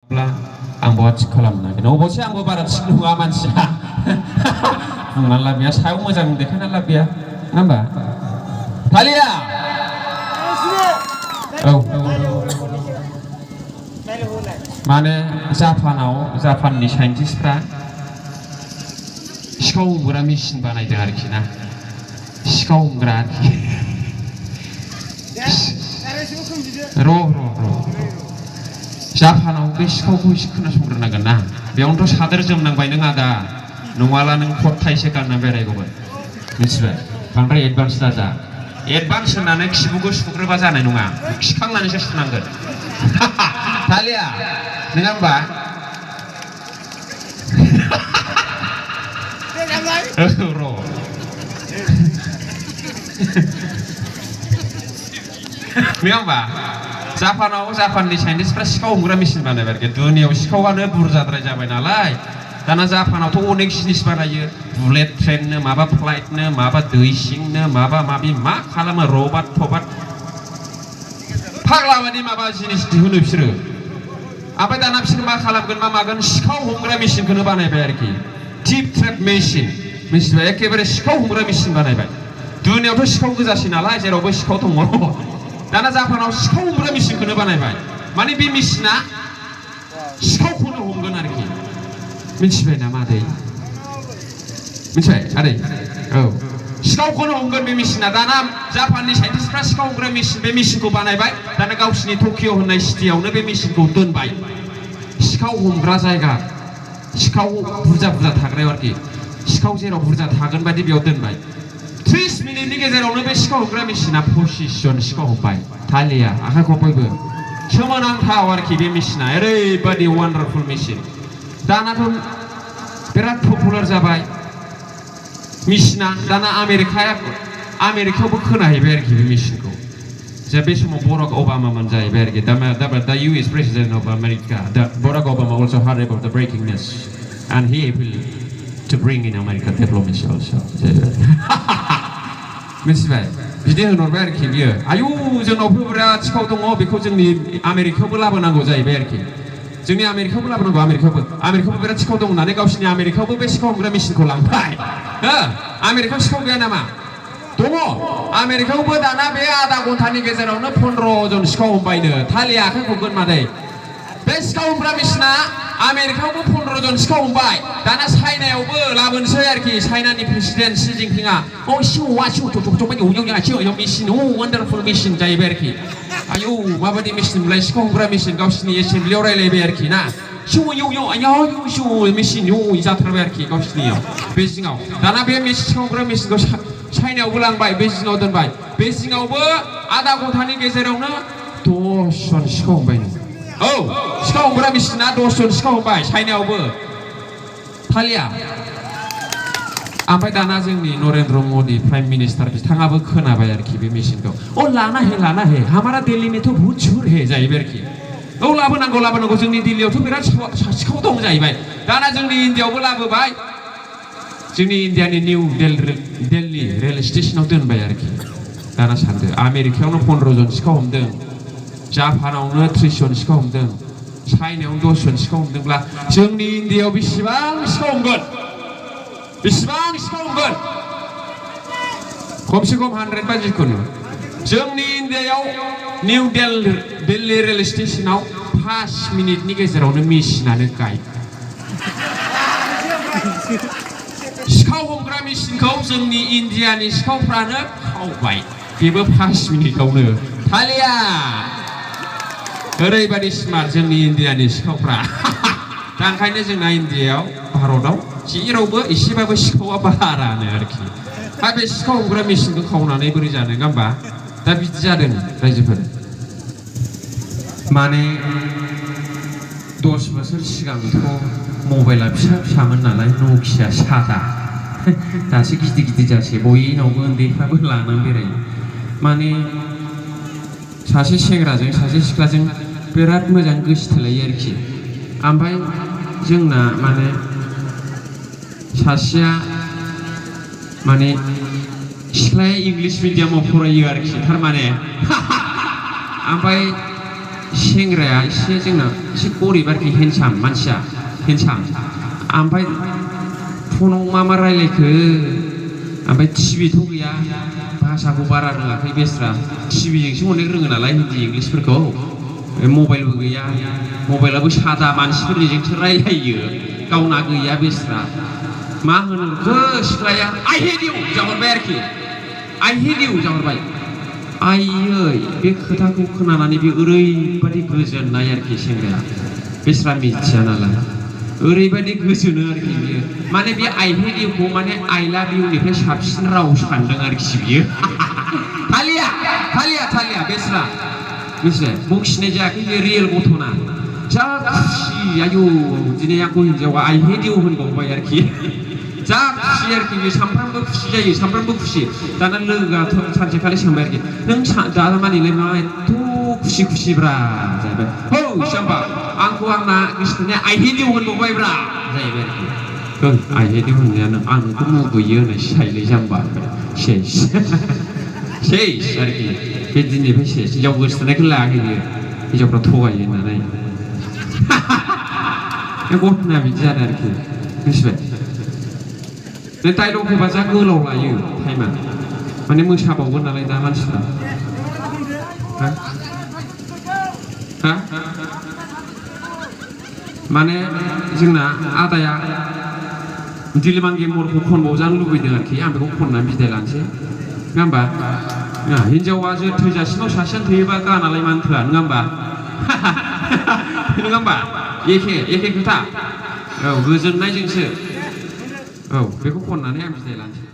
आंबो थिग खालामनो नागिरदों अबसे आंबो बारा थिग नङा मानसिया बुंनानै लाब गैया सायाव मोजां देखायनानै लाब गैया नङा होमबा थालिया औ माने जापाननि साइन्टिस्टफ्रा सिखाव हमग्रा मेसिन बानायदों आरोखि ना सिखाव हमग्रा आरोखि जापानाव बे सिखावखौ एसे खोनासंग्रोनांगोन ना बेयावनोथ' सादोर जोमनांबाय नों आदा नङाला नों खट थाइसे गानना बेरायगौमोन मिथिबाय बांद्राय एडभान्स दाजा एडभान्स होननानै खिबुखौ सुग्रोबा जानाय नङा खिखांनानैसो सुनांगोन थालिया नङा होमबा र' नङा होमबा जापाननि साइन्टिस्टफ्रा सिखाव हमग्रा मेसिन बानायबाय आरोखि दुनियाव सिखावानो बुरजाद्राय जाबाय नालाय दाना जापानावथ' अनेक जिनिस बानायो बुलेट ट्रेननो माबा फ्लाइटनो माबा दै सिंनो माबा माबि मा खालामो रबाट थबाट फाग्लाबादि माबा जिनिस दिहुनो बिसोरो ओमफ्राय दाना बिसोर मा खालामगोन मा मागोन सिखाव हमग्रा मेसिनखौनो बानायबाय आरोखि टिप ट्रेप मेसिन मिथिबाय एखेबारे सिखाव हमग्रा मेसिन बानायबाय दुनियावथ' सिखाव गोजासै नालाय जेरावबो सिखाव दङ दाना जापानाव सिखाव हमग्रा मेसिनखौनो बानायबाय माने बे मेसिना सिखावखौनो हमगोन आरोखि मिथिबाय ना मादै मिथिबाय आदै औ सिखावखौनो हमगोन बे मेसिना दाना जापाननि साइन्टिस्टफ्रा सिखाव हमग्रा मेसिन बे मेसिनखौ बानायबाय दाना गावसिनि टकिअ होननाय सिटियावनो बे मेसिनखौ दोनबाय सिखाव हमग्रा जायगा सिखाव बुरजा थाग्रायाव आरोखि सिखाव जेराव बुरजा थागोन बायदि बेयाव दोनबाय 30 मिनिटनि गेजेरावनो बे सिखाव हमग्रा मेसिना 25 जन सिखाव हमबाय थालिया आखाइ खबबायबो सोमोनांथाव आरोखि बे मेसिना ओरैबादि वान्डारफुल मेसिन दानाथ' बिराद पपुलार जाबाय मेसिना दाना आमेरिकायावबो खोनाहैबाय आरोखि बे मेसिनखौ जे बे समाव बराक ओबामामोन जाहैबाय आरोखि दा US president of America Barack Obama also heard about the breaking news and he will to bring in America diplomacy also मिथिबाय बिदि होनहरबाय आरोखि बियो आयु जोंनावबो बिराद सिखाव दङ बेखौ जोंनि आमेरिकायावबो लाबोनांगौ जाहैबाय आरोखि जोंनि आमेरिकायावबो लाबोनांगौ आमेरिकायावबो बिराद सिखाव दं होननानै गावसिनि आमेरिकायावबो बे सिखाव हमग्रा मेसिनखौ लांबाय आमेरिकायाव सिखाव गैया नामा दङ आमेरिकायावबो दाना बे आधा घन्टानि गेजेरावनो 15 जन सिखाव हमबायनो थालिया आखाइ खबगोन मादै बे सिखाव हमग्रा मेसिना आमेरिकायावबो 15 जन सिखाव हमबाय दाना चाइनायावबो लाबोनोसै आरोखि चाइनानि प्रेसिडेन्ट शी जिनपिंआ मेसिन वान्डारफुल मेसिन जाहैबाय आरोखि आयौ माबायदि मेसिन मोनलाय सिखाव हमग्रा मेसिन गावसिनि एसेम्ब्लियाव रायलायबाय आरोखि ना मेसिन जाथारबाय आरोखि गावसिनियाव बेजिङाव दाना बे सिखाव हमग्रा मेसिनखौ चाइनायावबो लांबाय बेजिङाव दोनबाय बेजिङावबो आधा घन्टानि गेजेरावनो 10 जन सिखाव हमबाय औ सिखाव हमग्रा मेसिना 10 जन सिखाव हमबाय चाइनायावबो थालिया ओमफ्राय दाना जोंनि नरेन्द्र मदि प्राइम मिनिस्टार बिथाङाबो खोनाबाय आरोखि बे मेसिनखौ लाना हे हमारा दिल्ली में तो बहुत छुर है जाहैबाय आरोखि लाबोनांगौ जोंनि दिल्लीयावथ' बिराद सिखाव दं जाहैबाय दाना जोंनि इन्डियायावबो लाबोबाय जोंनि इन्डियानि निउ दिल्ली रेल स्टेशनाव दोनबाय आरोखि दाना सानदो आमेरिकायावनो 15 जन सिखाव हमदों जापानावनो 30 जन सिखाव हमदों चाइनायावनो 10 जन सिखाव हमदोंब्ला जोंनि इन्डियायाव बेसेबां सिखाव हमगोन खमसे खम 100 बा जिखुनु जोंनि इन्डियायाव निउ दिल्ली रेल स्टेशनाव 5 मिनिटनि गेजेरावनो मेसिनानो गायब सिखाव हमग्रा मेसिनखौ जोंनि इन्डियानि सिखावफ्रानो खावबाय बेबो 5 मिनिटावनो थालिया ओरैबादि स्मार्ट जोंनि इन्डियानि सिखावफ्रा दा ओंखायनो जोंना इन्डियायाव भारताव जेरावबो एसेबाबो सिखावा बारानो आरोखि दा बे सिखाव हमग्रा मेसिनखौ खावनानै बोरै जानो नङा होमबा दा बिदि जादों रायजोफोर माने 10 बोसोर सिगांथ' मबाइला फिसामोन नालाय नकिया सादा दासो गिदिर जासै बयनावबो उन्दैफ्राबो लानानै बेरायो माने सासे सेंग्राजों सासे सिख्लाजों बिराद मोजां गोसोथोलायो आरोखि ओमफ्राय जोंना माने सासेया माने सिख्लाया इंलिश मिडियामाव फरायो आरोखि थारमाने ओमफ्राय सेंग्राया एसे जोंना एसे गरिब आरोखि हेन्डसाम मानसिया हेन्डसाम ओमफ्राय फनाव मा रायलायखो ओमफ्राय टिभिथ' गैया भाषाखौ बारा रोङाखै बेस्रा टिभिजोंसो अनेक रोङो नालाय हिन्दी इंलिसफोरखौ मबाइलबो गैया मबाइलाबो सादा मानसिफोरनिजोंसो रायलायो गावना गैया बेस्रा मा होनो सिख्लाया आइ हेट इउ जाहरबाय आरोखि आइ हेट इउ जाहरबाय आइयै बे खोथाखौ खोनानानै बे ओरैबादि गोजोननाय आरोखि सेंग्राया बेस्रा मिथिया नालाय ओरैबादि गोजोनो आरोखि बियो माने बे आइ हेट इउखौ माने आइ लाभ इउनिफ्राय साबसिन राव सानदों आरोखि बियो थालिया बेस्रा मिथिबाय बखिनाय जायाखै बे रियेल गथ'ना जा खुसि आयौ दिनै आंखौ हिन्जावा आइ हेट इउ होनबावबाय आरोखि जा खुसि आरोखि बे सामफ्रामबो खुसि जायो सामफ्रामबो खुसि दाना लोगोआथ' सानसेखालि सोंबाय आरोखि नों दाना मानिलाय मा एथ' खुसिब्रा जाहैबाय हौ जाम्बा आंखौ आंना गोसोथोनाया आइ हेट इउ होनबावबायब्रा जाहैबाय आरोखि आइ हेट इउ होननायानो आं नोंखौ मुगैयो होननायसो साइलै जाम्बा सेस आरोखि बे दिननिफ्राय सेस हिन्जाव गोसोथोनायखौ लायाखै बियो हिन्जावफ्रा थगायो होननानै बे गथ'ना बिदि जादों आरोखि मिथिबाय बे डाइलग होबा जा गोलाव लायो टाइमा माने मोसाबावगोन नालाय दा मानसिफ्रा माने जोंना आदाया दिलमांगे महरखौ खनबावजानो लुबैदों आरोखि आं बेखौ खननानै बिदाय लानोसै नङा होमबा हिन्जावा जो थैजासिमाव सासेयानो थैयोबा गानालाय मानो थोआ नङा होमबा एखे खोथा औ गोजोननायजोंसो औ बेखौ खननानै आं बिदाय लानोसै